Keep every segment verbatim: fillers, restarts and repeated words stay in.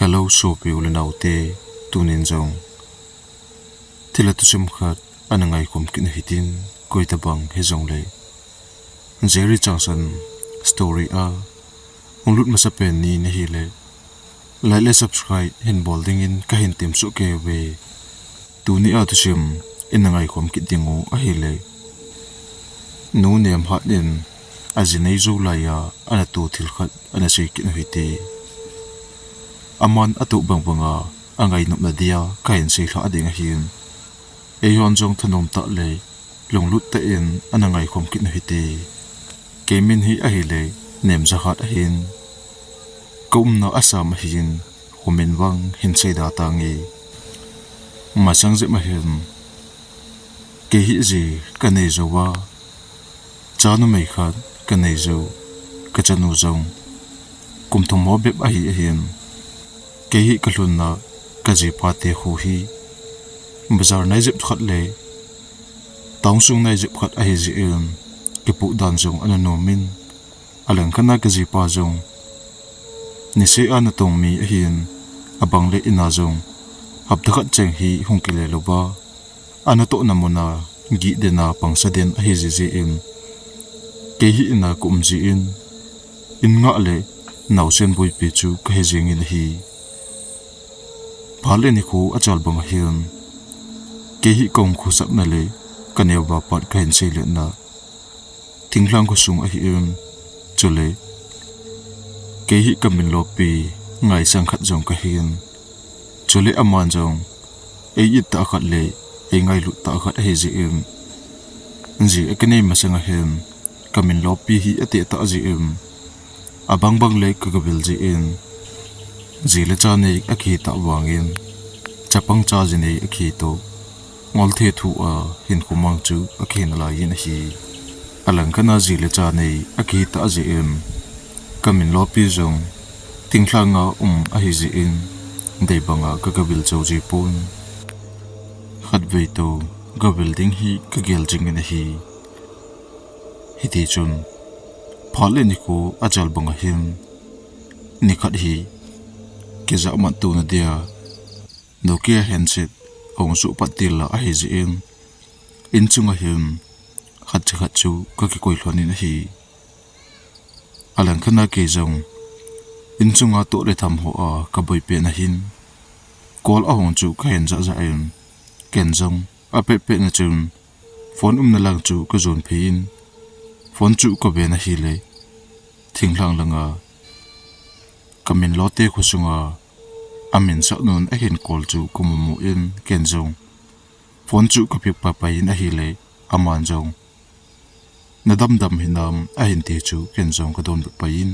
Hello, sopi u le nao te, tunin jong thilha thusim khat ana ngaikhom kit u hitin, koi tabang hijongle Jerry Changsan story a hung lut masa pen ni nahi le, like le subscribe hin bol dingin kahin temsoh kei uve. Tuni a thusim ina ngaikhom kit ding u ahile, nu Nemhat in aji nei jou lai a ana toh thil khat ana sei kit u hite. Aman atoh bang banga angainop na dia kahin seilhah ding ahin, eihon jong thanom tah le lunglut tah in ana ngaikhom kit u hite. Kei min hi ahile Nemjakhat ahin, ka umna Assam ahin, kho min vang hin sei da tange. Masang jep ahin, kei hi ji kanei jou a, cha numei khat kanei jou, kachanu jong kum thum ho bep ahi ahin, kei hi kalhunna kajipa te kho hi bazar nai jep khat le town sung nai jep khat ahi jeh in, kipoh dan jong ana nom in, alangkhat a kajipa jong niseh a natong mi ahin, abang le in a jong hapta khat cheng hi hung kile louva, anatohna mun a gih den a pangsa den ahi jeh in, kei hi in a ka um jeh in, in ngah le naosen boipi chu kahi jeng in ahi. Phat le nikho achal bang ahin, kei hi kahung khosahna le kaneo va pat kahin seiletna thinglhang khosung ahin, chule kei hi kamin lopi ngaisang khat jong kahin, chule aman jong ei-it tah khat le eingailut tah khat ahi jeh in, ji akinei masang ahin, kamin lopi hi ateh tah jeh in, abang bang le kagavil jeh in, ji le cha nei akihi tah vangin, chapang cha ji nei akihi toh, ngolthei thu a hinkho mang chu akihi nalai in ahi. Alangkhat a ji le cha nei akihi tah jeh in, kamin lopi jong thinglhang a um ahi jeh in, dei banga kagavil jou ji pon, khatvei toh gavil ding hi kagel jing in ahi. Hitichun, phat le nikho achal bang ahin, nikhat hi kijahmat tona dia Nokia handset ahung suhpat til a ahi jeh in, in chung ahin khat cha khat chu kakikoi lhon in ahi. Alangkhat a kei jong in chunga toh le tham ho a kaboi pen ahin, call ahung chu kahin jah jah in, ken jong apet pet na chun phone umna lang chu kajon phei in, phone chu kaven ahile, thinglhang langa kamin lote khosunga aminsah nun ahin call chu kamu mu in, ken jong phone chu kapick pai pai in ahile, aman jong, nadam dam hinam ahin ti chu ken jong kadonbut pai in,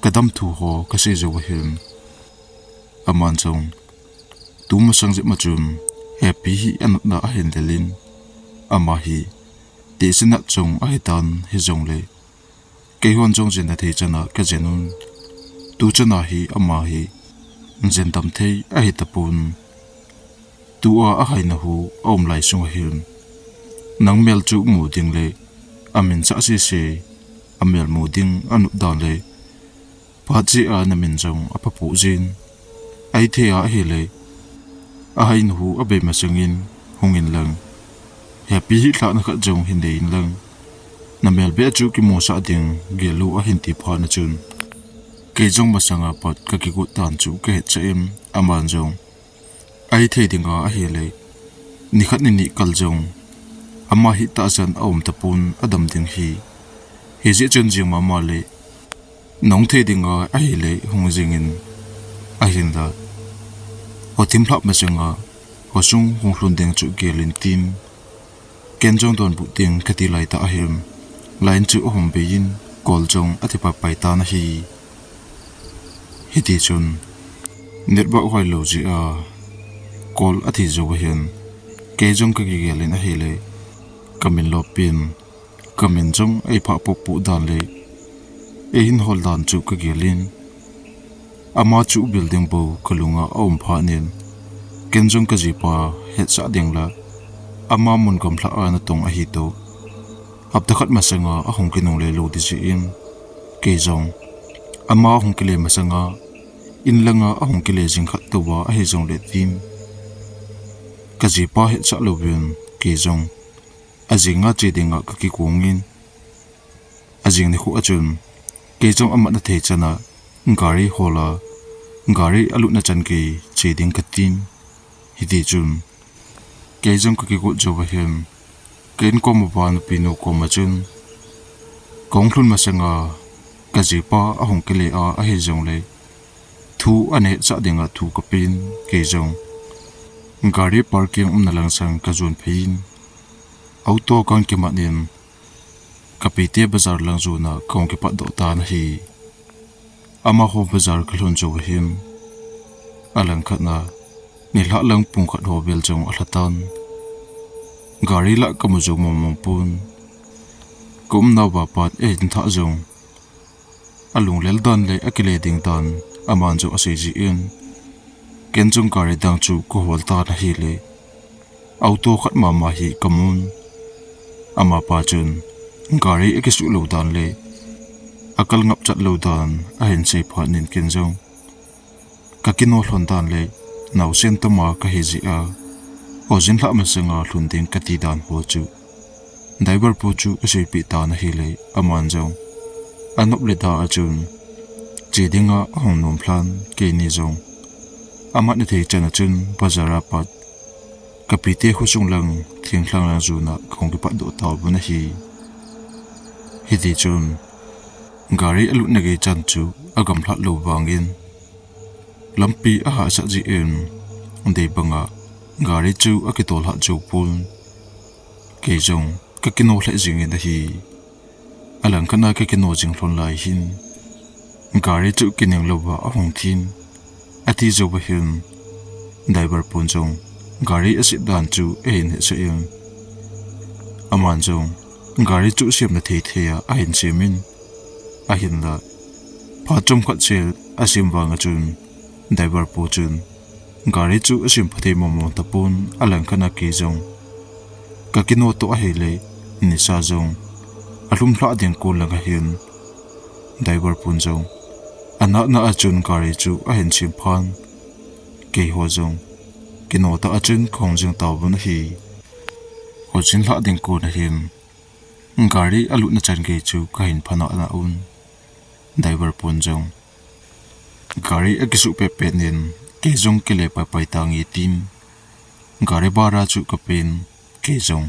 kadam thu ho kasei jou ahin, aman jong tumasang jep ma chun Happy hi anotna ahin lel in, ama hi tehse nat chung ahitan hijongle, keihon jong jenna thei chan a kajen un, tu chan a hi ama hi jendam thei ahitapon, tua ahaina hu aum lai sung ahin, nang mel chu mu ding le aminsah sese, amel mu ding anop dan le, phat jeh a namin jong aphapoh jin, ahithei a ahile, ahaina hu abei masangin hung inlang, Happy hi lhahna khat jong hin nei inlang, namel beh chu kimusah ding gel u ahin ti phat na chun, kei jong masanga pat kakigot dan chu kahetcha in, aman jong, ahithei dinga ahile, nikhat nini kal jong ama hi tahsan aum tapon, adam ding hi, hijeh chun jing mama le nahung thei dinga ahile hung jingin, ahinla hothim lhah masanga hosung hung lhun ding chu gel in tin, ken jong donbut ding kati laitah ahin, line chu ahung bei in, call jong athi pai pai tan ahi. Hitichun, network hoilou jeh a call athi jou ahin, kei jong kakigel in ahile, kamin lopin, kamin jong eiphah poh poh dan le eihin hol dan chu kagel in, ama chu building bou kalunga aum phat in, ken jong kajipa hetsah ding la, ama mun gamlhah a natong ahi toh, hapta khat masanga ahung kinungle lou ding jeh in, kei jong ama hung kile masanga In langa ahung kile jing khat tou a ahi jongle tin, ka jipa hetsah louvin kei jong ajinga che dinga ka kigong in, ajing nikho a chun kei jong amatna thei chana gari hol a, gari alutna chan gei che ding katin, hiti chun kei jong ka kigot jou ahin, ka in kom uva nupi nu koma chun, kahung lhun masanga ka jipa ahung kile a ahi jongle thu ana hetsah dinga thu kapen, kei jong gari parking umna lang sang ka jon phei in, auto kahung kimat in, ka pite bazar lang jona kahung kipat doh tan ahi. Amaho bazar ka lhun jou ahin, alang khat na nilhah lang pung khat ho vel jong alha tan. Gari lah ka mu jou mong mong pon, ka umnauva pat ahin thah jong alunglel dan le akile ding dan aman jong asei jin, ken jong gari dang chu ka hol tan ahile, auto khat mama hi ka mun. Amapa chun gari akisuh lou dan le akal ngap chat lou dan ahin sei phat in, ken jong ka kino lhon dan le naosen toma kahi jeh a, hojin lhah masanga lhun ding kati dan ho chu driver pu chu aseipeh tan ahile, aman jong anop le da a chun che dinga ahung nom lhan, keini jong amatna thei chan a chun bazar a pat ka pite khosung lang thinglhang lang jona kahung kipat doh tauvin ahi. Hiti chun gari alutna gei chan chu agamlhat lou vangin, lampi ahahsat jeh in, dei banga gari chu akitol lhah jou pon, kei jong ka kino lheh jingin ahi. Alang khat na ka kino jing lhon lai hin, gari chu kining louva ahung thin, ati jou ahin, driver pun jong gari aset dan chu ahin hetsah in, aman jong gari chu semna thei thei a ahin sem in, ahinla phat chomkhat sel asem vang a chun, driver pu chun gari chu asem phathei mong mong tapon, alang khat na kei jong ka kino toh ahile, nisa jong alhum lhah ding kon lang ahin, driver pun jong anatna a chun gari chu ahin sem phan, keiho jong kino tah a chun kahung jing tauvin ahi. Hojin lhah ding kon ahin, gari alutna chan gei chu kahin phanah na un, driver pun jong gari akisuh pet pet in, kei jong kile pai pai tange tin, gari bara chu kapen, kei jong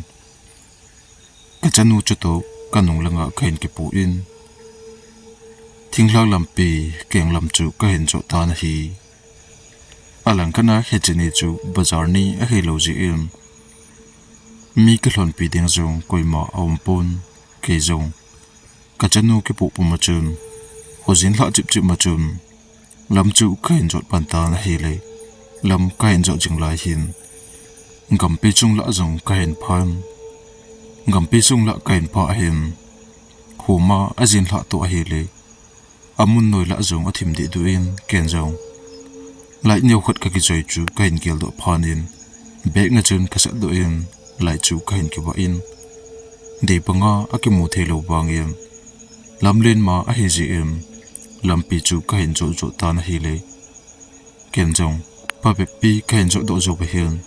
ka chanu chutoh ka nung langa kahin kipoh in, thinglhang lampi keng lam chu kahin jot tan ahi. Alang khat na hiche ni chu bazar ni ahilou jeh in, mi kilhonpi ding jong koima aum pon, kei jong ka chanu kipoh pum a chun, hojin lhah chip chip ma chun, lam chu kahin jot pan tan ahile, lam kahin jot jing lai hin, gampi chung lah jong kahin phan. Gampi chung lah kahin phah hin, khoma ajin lhah toh ahile, amun noi lah jong athim deh duh in, ken jong light neo khat ka kijoi chu kahin geldoh phan in, bag nga chun kasat doh in, light chu kahin kivah in, dei banga akimu thei lou vangin, lamlen ma ahi jeh in, lampi chu kahin jot jot tan ahile, ken jong phabep pi kahin jot doh jou ahin,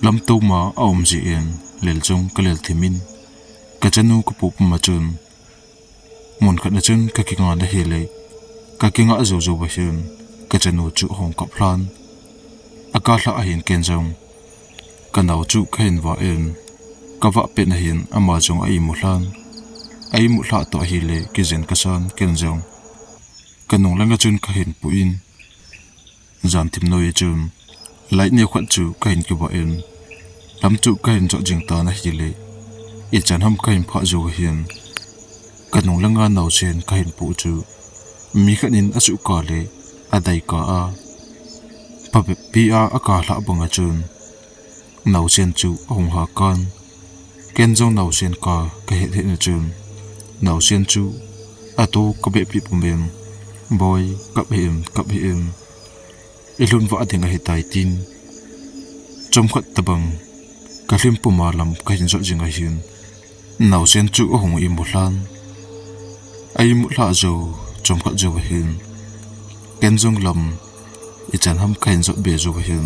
lamto ma aum jeh in, lel jong kalel thim in, ka chanu kapoh pum a chun, mun khat na chun ka kinga ahile, ka kinga jou jou ahin, ka chanu chu ahung kap lhan. Akap lhah ahin, ken jong ka nao chu kahin vah in, kavah pet na hin ama jong a-imu lhan. A-imu lhah toh ahile, kijen kasan, ken jong ka nung langa chun kahin poh in, jan thim noi a chun light neo khat chu kahin kivah in, lam chu kahin jot jing tan ahile, ichan ham kahin phah jou ahin, ka nung langa naosen kahin poh chu mi khat in asuhkah le adei kah a, phabep pi a akap lhah bang a chun, naosen chu ahung ha kan. Ken jong naosen kah kahet het na chun, naosen chu ato kabehpi pum in, "Boi, kap hih in, kap hih in, ilhun vah ding ahitai," tin, chomkhat tobang kalhim puma lam kahin jot jing ahin, naosen chu ahung imu lhan. A-imu lhah jou chomkhat jou ahin, Ken jong lam ichan ham kahin jot be jou ahin,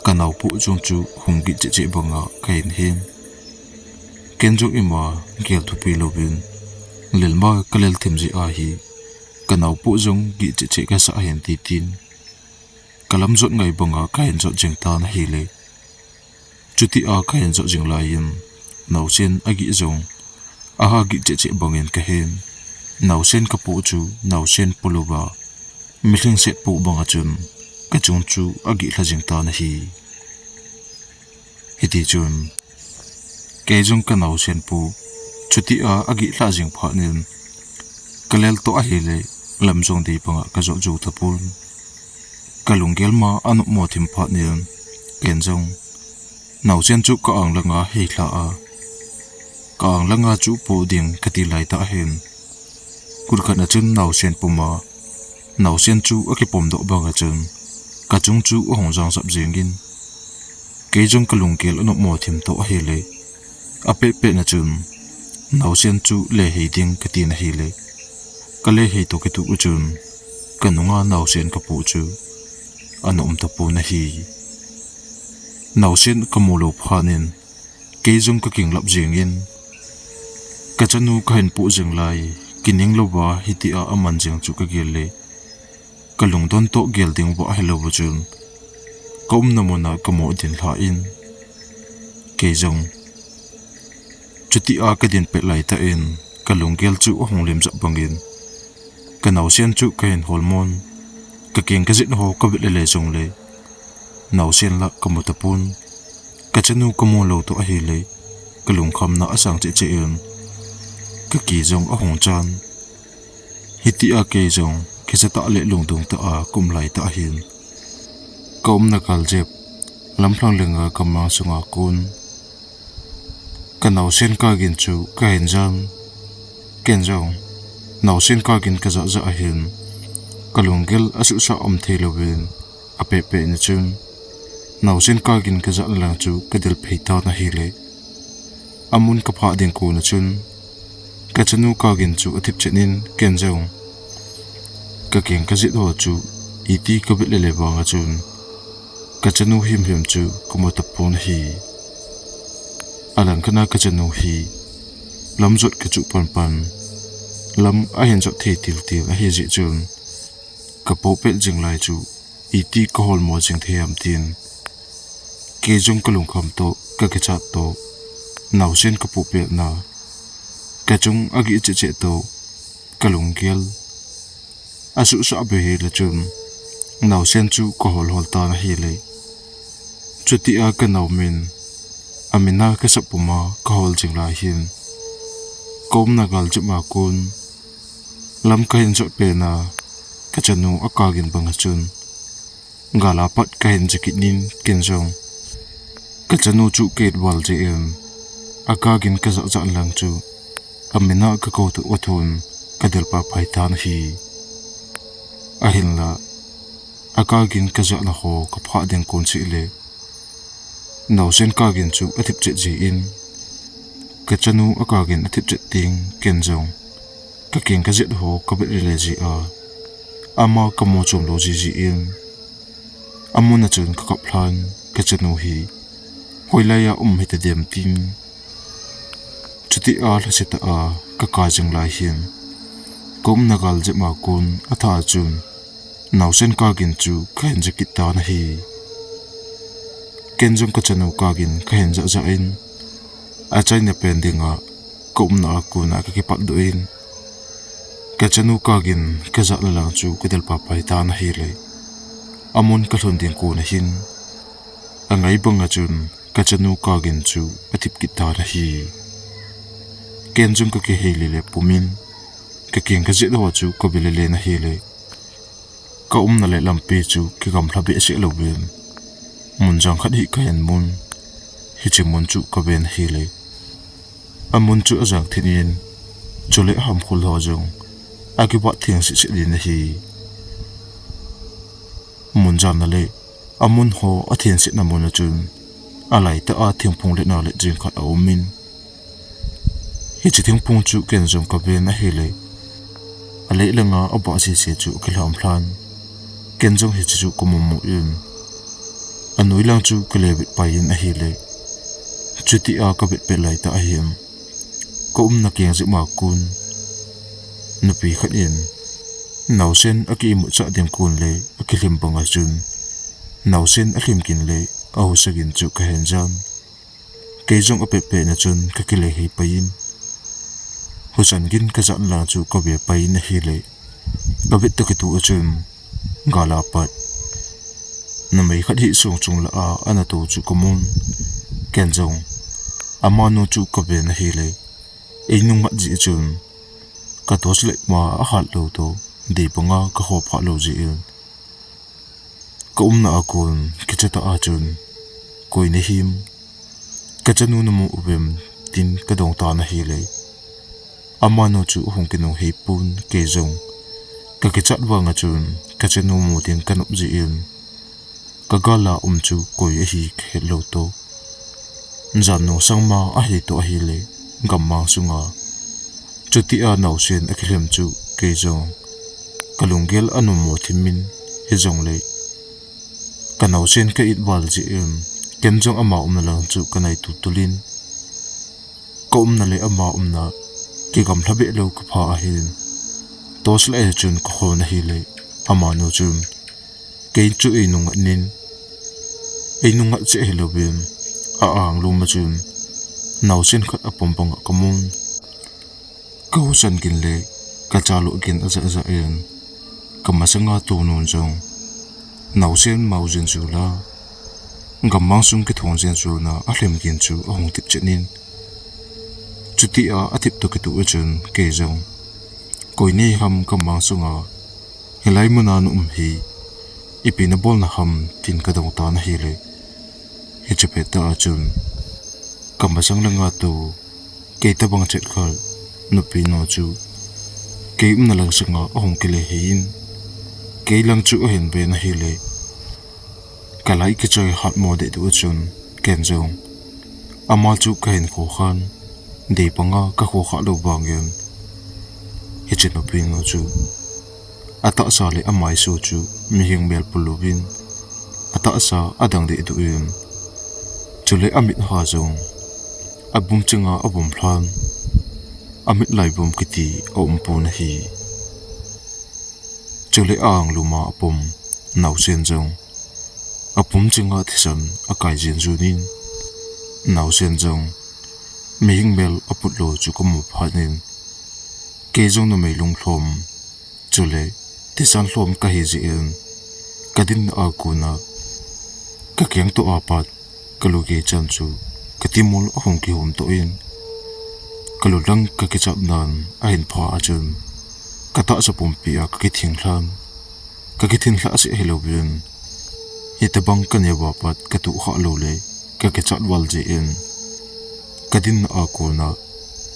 ka naopoh jong chu hung gih cheh cheh banga kahin hen. Ken jong ima gel thupi louvin, lelma kalel thim jeh ahi, ka naopoh jong gih cheh cheh kasah ahin, titin, ka lam jot ngai banga kahin jot jing tan ahile. Chutia kahin jot jing laiyin, naosen agih jong aha gih cheh cheh bangin kahen. Naosen kapoh chu naosen polouva, milhingset poh banga chun kachung chu agih lha jing tan ahi. Hitichun, kei jong ka naosen poh chutia agih lha jing phat in, kalel toh ahile, lam jong dei banga kajot jou tapon. Kalunggel ma anopmo thim phat in, ken jong naosen chu ka-ang langa heilha a, ka-ang langa chu poh ding kati laitah ahin, kut khat na chun naosen puma naosen chu akipom doh banga chun, kachung chu ahung jangsap jengin, kei jong kalunggel anopmo thim toh ahile, apet pet na chun naosen chu le hei ding katin ahile, kale hei toh kituh uchun, kanunga naosen kapoh chu ana um tapon ahi. Naosen kamu lou phat in, kei jong kakinglap jengin, kachanu kahin poh jing lai, kining louva hitia aman jing chu kagel le, kalungdon toh gel ding uva ahilouva chun, kaumna muna kamoh din lhan, kei jong chutia kadin pet laitah in, kalunggel chu ahung lim jep bangin, ka naosen chu kahin holmon, kakeng kajet ho kavet lele jongle, naosen la kamu tapon. Kachanu kamu lou toh ahile, kalungkhamna asang cheh cheh in, kaki jong ahung chan. Hitia kei jong kichatah le lungdong tah a kaum laitah ahin, kaumna galjep, lamlhang lenga kamang sunga kon, ka naosen kagin chu kahin jan. Ken jong naosen kagin kajah jah ahin, kalunggel asuhsah um thei louvin, apet pet na chun naosen kagin kajahna lang chu kadel phei tan ahile, amun kaphah ding kon a chun, kachanu kagin chu athip chet in, ken jong kakeng kajet ho chu iti kavet lele vanga chun, kachanu himhim chu kamu tapon ahi. Alangkhat a kachanu hi lam jot kachuh panpan, lam ahin jot thei tiltil ahijeh chun, kapoh pet jing lai chu iti kaholmo jing thei ham tin, kei jong kalungkham toh, kakichat toh, naosen kapoh petna, kachung agih cheh cheh toh, kalunggel asuhsah be hile chun, naosen chu kahol hol tan ahile, chutia kanaomin, amin a kasap puma kahol jing lai hin, kaumna galjep a kon, lam kahin jot petna, kachanu akagin banga chun, gal a pat kahin jakit in, ken jong kachanu chu ka-it val jeh in, akagin kajah jah lang chu, amin a kakou toh uthun, kadel pahpai tan ahi. Ahinla, akagin kajahna ho kaphah ding kon cheh le, naosen kagin chu athip chet jeh in, kachanu akagin athip chet teng, ken jong kakeng kajet ho kavet lele jeh a, ama kamu chom lou jeh jeh in, amun a chun kakap lhan, kachanu hi hoilai a um hitadem tin, chutia lhasetah a kaka jing lai hin, kaumna galjep a kon athah a chun, naosen kagin chu kahin jakit tan ahi. Ken jong kachanu kagin kahin jah jah in, achaina pen dinga kaumna a kona kakipatdoh in, kachanu kagin kajahna lang chu kadel pahpai tan ahile, amun kalhun ding kon a hin, angai banga chun kachanu kagin chu athip kit tan ahi. Ken jong kakihei lele pumin, kakeng kajet ho chu kavet lele in ahile, kaumna le lampi chu kigamlha behseh louvin, mun jang khat hi kahin mun, hiche mun chu kaven ahile, amun chu ajang thin in, chule hamkhol ho jong akivat theng seh seh din ahi. Mun janna le amun ho athensetna mun a chun, alaitah a thingphung letna let jeng khat aumin, hiche thingphung chu ken jong kaven ahile, alei langa abah sese chu akilham lhan. Ken jong hiche chu ka mumu in, anoi lang chu ka le vet pai in ahile, chutia ka vet pet lai tah ahin, ka umna keng jep ma kon nupi khat in naosen a ki imut chah ding kon le a kilhem bang a chun, naosen a lhem gin le a husa gin chu ka hen jan. Kei jong a pet pet na chun ka kile hei pai in, husan gin ka jat lang chu ka ve pai in ahile, ka vet toh kitoh a chun, gal a pat numei khat hi song chung lah a ana tou chu ka mun. Ken jong amanu chu ka ve na hile, ei nung ngat jeh chun ka torch light ma a hat lou toh, dei banga ka ho phah lou jeh in, ka umna a kon kicha tah a chun, koi nahim, ka chanu namu uvem, tin ka dong tan ahile, amanu chu ahung kinung hei pon. Kei jong ka kichat vang a chun ka chanu mu ding ka nop jeh in, ka gal a um chu koi ahi ka het lou toh. Jan nung sang ma ahi toh ahile, gammang sunga chutia naosen a kilhem chu kei jong ka lunggel a numo thim in, hijongle ka naosen ka it val jeh in, ken jong ama umna lang chu ka nai tutul in, ka umna le ama umna kigamla be lou ka pha ahin, torch light a chun ka hon ahile, amanu chun kei chu ei nung ngat in, ei nung ngat cheh hilouvin, a ang lum a chun naosen khat a pom bang a ka mun. Ka husan gin le ka cha lou gin a ja ja in, ka masanga tou nun jong naosen mau jen ju la, gammang sung kithong jen ju na a lhem gin chu ahung tip chen in, chutia a tip toh kitoh a chun kei jong, koi nahim, gammang sunga hilai muna na um hi ipi na bol na ham, tin ka dong tan ahile, hiche pet tah a chun ka masang langa tou, kei tabang chet khat nupi nu chu kei umna lang sunga ahung kile hei in, kei lang chu ahin ve na hile, ka light kichoi hat mo deh deh a chun, ken jong ama chu ka hin kho khan, dei banga ka kho kha lou vang in, hiche nupi nu chu a tahsa le a maisu chu mihing mel pul louvin, a tahsa a dang deh deh in, chule a mit ha jong a bum chenga a bum lhan, a mit lai bum kiti a um pon ahi. Chule a ang lum a a pom naosen jong a pum chenga thisan a kai jen jun in, naosen jong mihing mel a put lou chu ka mu phat in, kei jong numei lung lhom, chule thisan lhom ka hi jeh in, ka dinna a kon a ka keng toh a pat ka lu gei chan chu ka timul ahung kihum toh in, ka lu lang ka kichat nan ahin pha a chun, ka tahsa pumpi a ka kithing lhan, ka kithing lhah seh hilouvin, hitabang ka neo a pat ka tuh kha lou le ka kichat val jeh in, ka dinna a kon a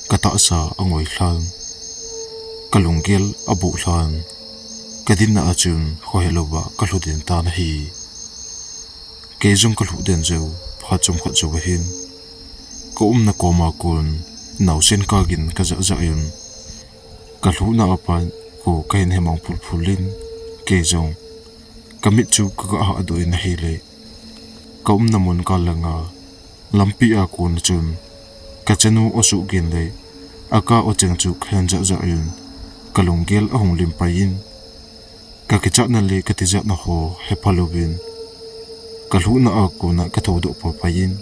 ka tahsa a ngoi lhan, ka lunggel a buh lhan, ka dinna a chun khohe louva ka lhu den tan ahi. Kei jong ka lhu den jeh u, phat chomkhat jou ahin, ka umna koma kon naosen ka gin ka jah jah in, ka lhuhna a pat kho ka hin hemang phul phul in, kei jong ka mit chu ka ga hahdoh in ahile, ka umna mun kal langa lampi a kon a chun ka chanu o suh gin le a ka o cheng chu ka hin jah jah in, ka lunggel ahung lim pai in, ka kichatna le ka tijatna ho hepha louvin, ka lhuhna a kon a ka thoudoh pha pai in,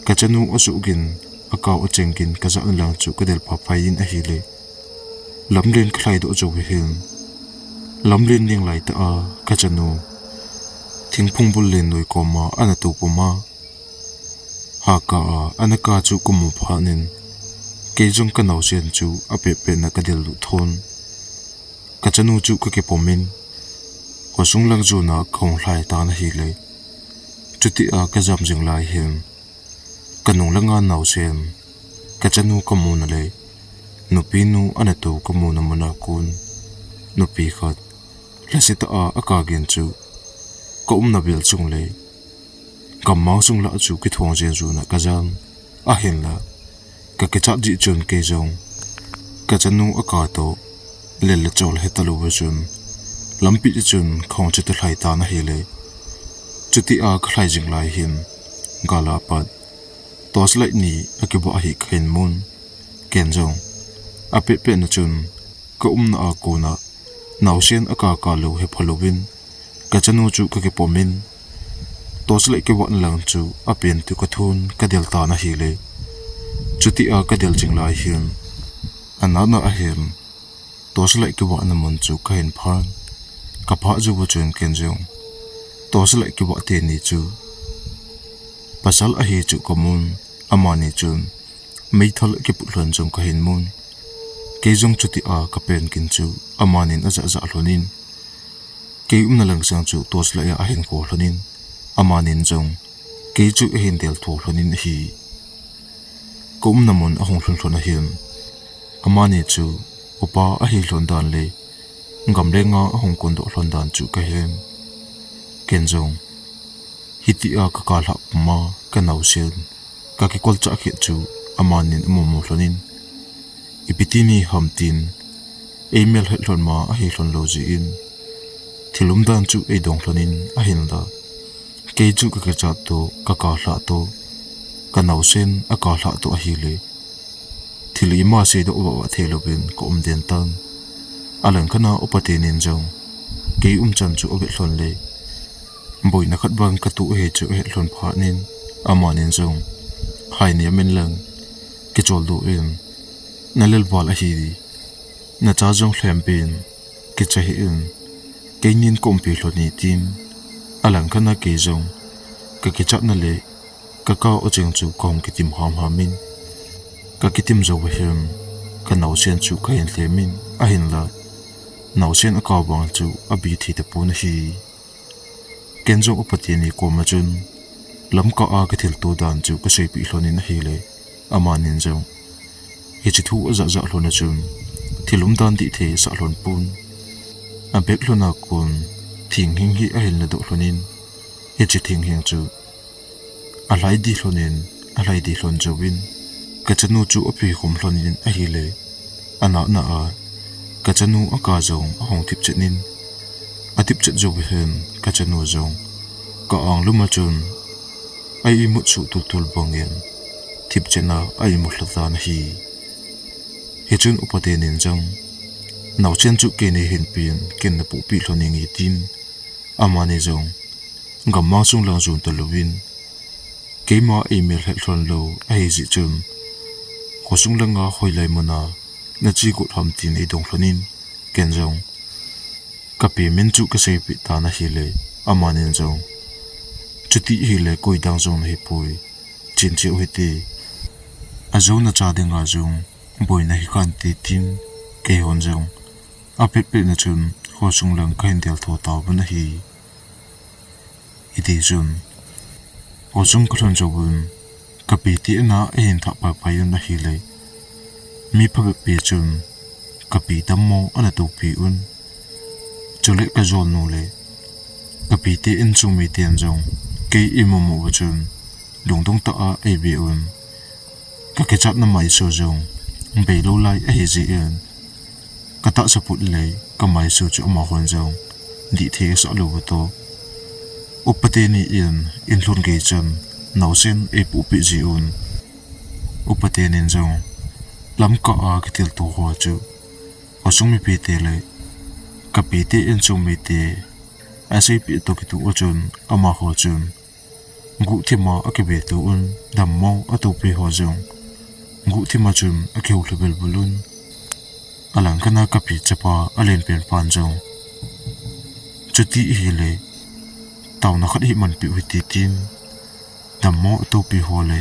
ka chanu o suh gin, a ka o cheng gin ka jahna lang chu ka del pha pai in ahile, lamlen ka lhaidoh jou hin, lamlen ning lai tah a ka chanu thingphung bul len noi koma ana tou pum a, ha ka a ana ka chu ka mu phat in, kei jong ka naosen chu a pet pet na ka del lut thon, ka chanu chu ka kipom in, khosung lang jona ka hung lhai tan ahile, chutia ka jam jing lai hin, ka nung langa naosen, ka chanu ka muna le nupi nu ana tou ka muna muna kon nupi khat lhasetah a a ka gin chu ka umna vel chung le gammang chung lah chu kithong jen jona ka jan. Ahinla ka kichat jeh chun kei jong ka chanu a ka toh lel le chol heta louva chun Lampi chun khong chu tulhai tan ahile, chutia kalhai jing lai hin, gala pat torchlight ni akivah hi kahin mun. Ken jong apet pet na chun kaumna a kona naosen akaka lou hepha louvin, kachanu chu kakipomin, torchlight kivahna lang chu apen tu kathun kadel tan ahile, chutia kadel jing lai hin, anatna ahin torchlight kivahna mun chu kahin phan. Kapha jouva chun ken jong torchlight kivah teni chu pasal ahi chu kamun, amani chun meithal kiput lhon jong kahin mun. Kei jong chutia kapen kin chu amanin ajah jah lhonin, kei umna lang sang chu torchlight a ahin ko lhonin, amanin jong kei chu ahin del tho lhonin ahi. Kaumna mun ahung lhun lhon ahin, amani chu upa ahi lhon dan le gamlenga ahung kondoh lhon dan chu kahen. Ken jong hitia kakal hah puma kanaosen kakikolchah kit chu amanin amumu lhonin, ipi tini ham tin eimel het lhon ma ahi lhon lou jeh in, thil umdan chu eidong lhonin ahinla, kei chu kakichat toh, kakal hah toh, kanaosen akal hah toh ahile, thil ima seidoh vah vah thei louvin kaum den tan. Alangkhat a upa tenin jong kei umchan chu avet lhon le, boina khat vang katoh ahi chu ahet lhon phatnin, amanin jong, Hai, nei amin lang, kicholdo in, nalel val ahi, nacha jong lhempin kicha hih in, keinin kaumpi lhon e, tin. Alangkhat a kei jong kakichatna le kakao cheng chu kahung kitim hamhamin, kakitim jouva hin kanaosen chu kahin lhemin, ahinla naosen akao vang chu abi thei tapon ahi. Ken jong upa teni koma chun lamkah a kathilto dan chu kaseipeh lhonin ahile, amanin jong, Hiche thu ajah jah lhon a chun thil umdan dih thei asah lhon pon. Abek lhon a kon thinghing hi ahin ladoh lhonin, hiche thinghing chu alhai di lhonin, alhai di lhon jouvin, kachanu chu aphikhum lhonin ahile, anatna a kachanu aka jong ahung thipchet in, athipchet jouva hin kachanu jong ka-ang lum a chun a imut suh tultul bangin thipchet a aimut lha tan ahi. Hichun upa tenin jong, Naosen chu kei neihin pen, ken napohpeh lhon inge, tin, amani jong gammang sung lang jon talouvin, keima eimel het lhon lou ahijeh chun, khosung langa hoilai muna nache got ham tin eidong lhonin, ken jong kapi min chu kaseipeh tan ahile, amanin jong, Chuti hile koidang jong nahipoi, chen cheh u hite, ajou nacha dinga jong boina hi kante, tin, keihon jong apet pet na chun khosung lang kahin del tho tauvin ahi. Hitichun khosung kalhun jouvun, kapite in a ahin thah paipai un ahile, mi phabep pi chun kapi dammo ana tohpeh un. Chule kajolnu le kapite insung miten jong kei eimumu uva chun lungdong tah a eive un. Kakichatna maiso jong beilou lai ahijeh in, katahsa put le kamaiso chu amahon jong dihthei asah lou uva toh, upa teni in inlhun gei chan naosen eipohpeh jeh un, upa tenin jong lamkah a kathilto ho chu khosung mipite le kapite insung mite aseipeh toh kitoh a chun, amaho chun guhthima akiveto un, dammo atohpeh ho jong guhthima chun akihou lha velvel un. Alangkhat a kapi chapa alenpen pan jong, Chuti hile taona khat hi manpeh u hite, tin, dammo atohpeh ho le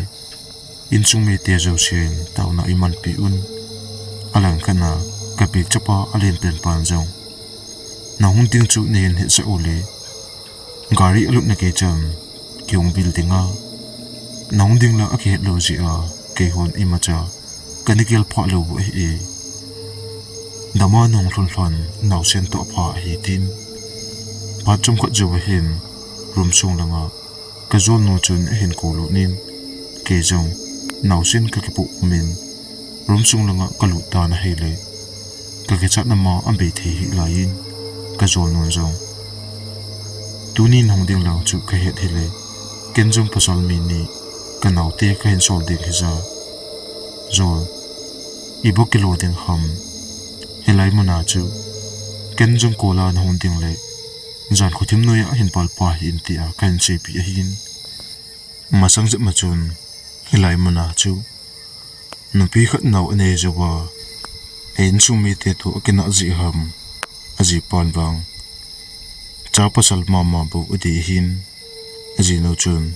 insung mite jousen taona eimanpeh un. Alangkhat a kapi chapa alenpen pan jong, Nahung ding chu neihin hetsah u le, gari alutna gei chan kihung vil dinga, nahung ding la akihet lou jeh a keihon imacha kana gel phah lou u ahi. Dama nahung lhun lhon naosen toh apha ahi, tin. Phat chomkhat jouva hin room sung langa kajolnu chun ahin kou lut in, kei jong naosen kakipoh pumin room sung langa kalut tan ahile, kakichatna ma abei thei hih laiyin, Ka jol nun jong, tuni nahung ding lang chu kahet hile, ken jong pasal mi ni, ka naote kahin sol ding hija. Jol, ibola kilo ding ham? Hilai muna chu ken jong kola nahung ding le, jan khothim noiya hin palpa hih in tia kahin seipi ahin. Masang jep ma chun, hilai muna chu nupi khat nao anei jouva, a insung mite toh akinah jeh ham, ajipan vang cha pasal mama bou adei ahin. Ajinu chun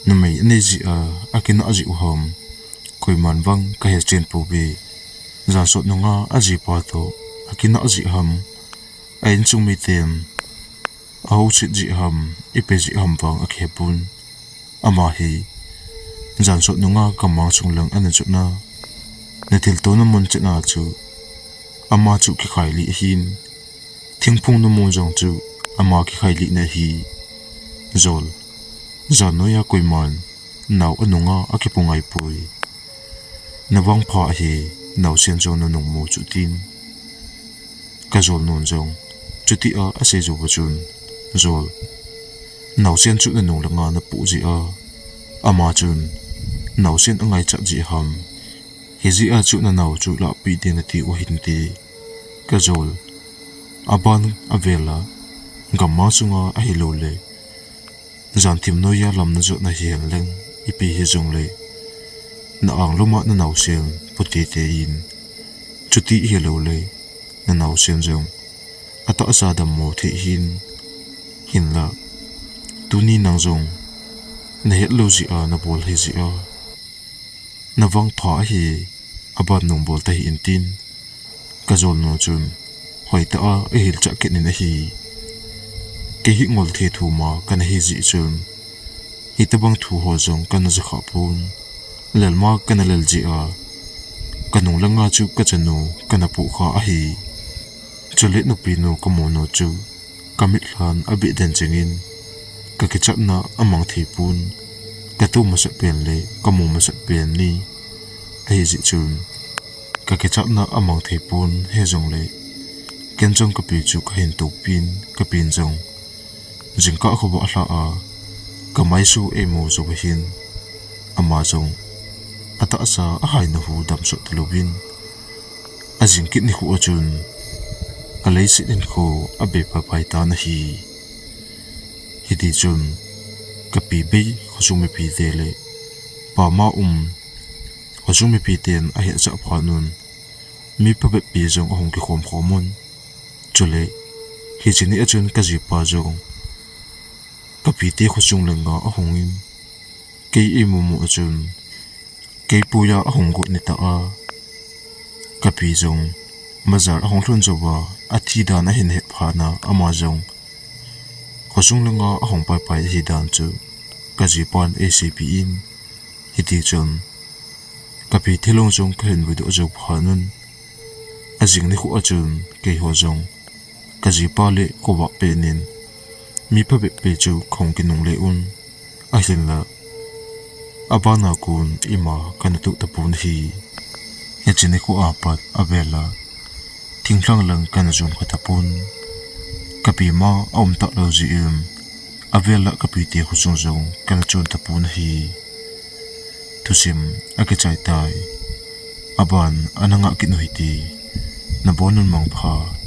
numei anei jeh a akinah jeh u ham, koiman vang kahe chen pouve. Jan sot nunga ajipa toh akinah jeh ham, a insung miten ahouset jeh ham, ipi jeh ham vang akihepon. Ama hi jan sot nunga gammang sung lang ana jotna, nathiltouna mun chetna chu ama chu kikhailih ahin. Thingphung numu jong chu ama kikhailihna ahi. Jol, jan noiya koiman nao anunga akipu ngaipoi. Navangpha ahi, naosen jong nanung mu chu tin. Ka jol nun jong chutia asei jouva chun, Jol, naosen chu nanung langa napoh jeh a, ama chun naosen angaichat jeh ham, hijeh a chu nanao chu lahpeh ding nati u hinte. Ka jol, aban avela, gammang sunga ahiloule, jan thim noiya lam najot nahi henlang, ipi hijongle, na angluma nanaosen pote tein, chuti hiloule, nanaosen jong atahsa dammo thei hin, hinla, tuni nang jong nahet lou jeh a nabol hijeh a, navangpha ahi, aban nung bol tahih in tin. Ka jol nu chun hoitah a ahilchah kit in ahi. Kei hi ngol thei thuma kana hi jeh chun, hitobang thu ho jong kana jakhah pon. Lelma kana lel jeh a, kanung langa chu kachanu kana pohkha ahi. Chule nupinu kamu nu chu, kamitlhan abeh den jengin, kakichatna amang thei pon. Katoh masat pen le kamu masat pen ni ahi jeh chun, kakichatna amang thei pon, hijongle, ken jong kapi chu kahin toupin, kapin jong jingkah khovah lhah a, kamaisu eimu jouva hin, ama jong atahsa ahaina hu damsot talouvin, ajing kit nikho a chun, aleiset hinkho abei paipai tan ahi. Hitichun, kapi bei khosung mipite le pama um khosung mipiten ahetchah phat un, mi phabeppi jong ahung kikhom khom un. Chule, hiche nia chun kajipa jong kapite khosung langa ahungin, kei eimumu a chun, kei puiya ahung got nitah a, kapi jong bazar ahung lhun jouva, athi dan ahin het phat a, ama jong khosung langa ahung paipai ahi dan chu kajipan eiseipeh in, hitichun, kapi thilong jong kahin vuidoh jou phat un, ajing nikho a chun keiho jong kajipa le khovah penin, mi phabeppi chu kahung kinungle un, ahinla, abana kon ima kana toh tapon ahi. Hiche nikho a pat avela thinglhang lang kana jon kha tapon. Kapi ma aum talou jeh in, avela kapite khosung jong kana chon tapon ahi. Thusim akichai tai. Aban ana ngah kit u hite. Nabon un mangpha.